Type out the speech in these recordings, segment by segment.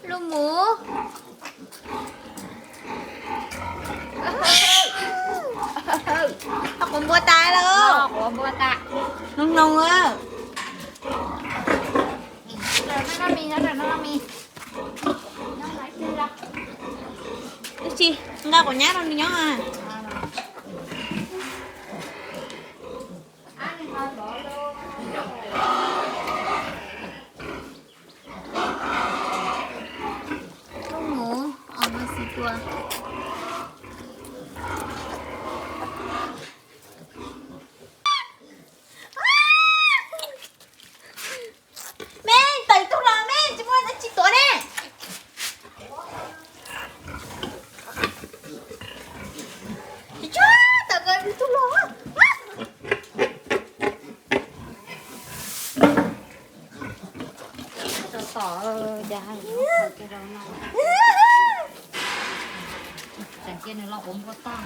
Lub mus. Quav npua tas lawm. Quav npua tas. Noog noog lawm. Ib tsis nqa quav nyab rau nws nyob. Lub mus os, mas xis tua. Me, tawm tug los me, tsis muaj dab tsi tuav ne. Tsis tshua tawm tug los. Tso tom, cas hais ke rau no. Tseem cia nws los quav npua tag.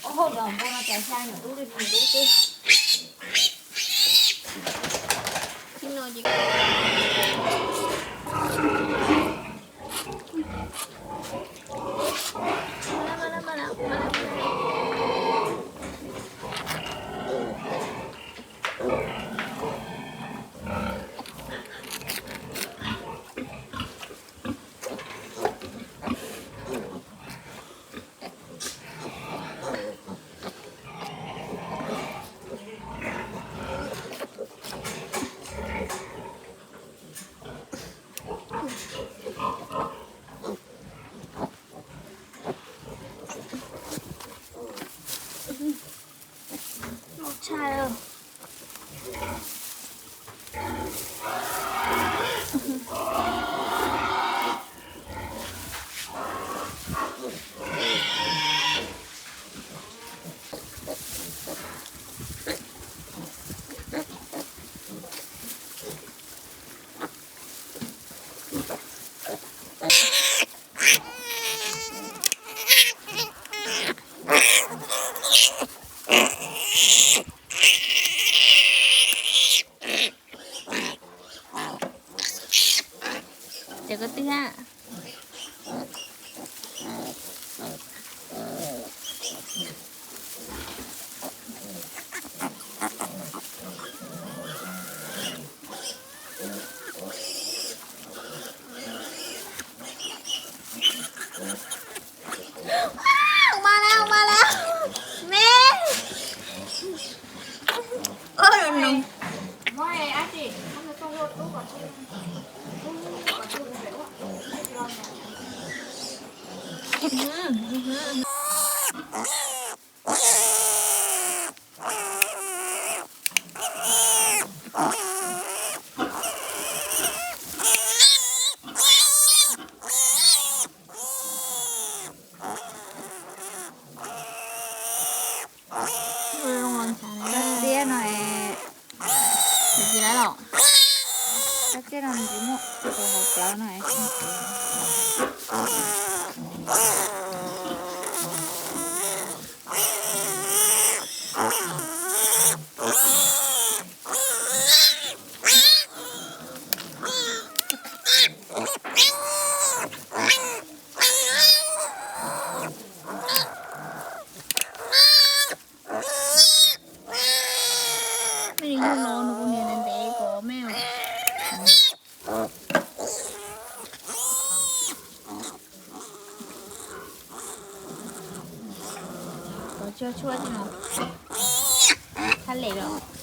Ob hauj lwm npua no cas xya nyuam dub li npua dub xwb. Ces koj twb a. Ua mas lawm, ua mas lawm me. Kab tiab no, tsis lawm los? Kab tiab no nws tsis muaj tus hauv plawv no. Mej li yug los nws kuj niam ntev ntev kom mej. Kov tshuaj tshuaj tsi no. Thab lem los.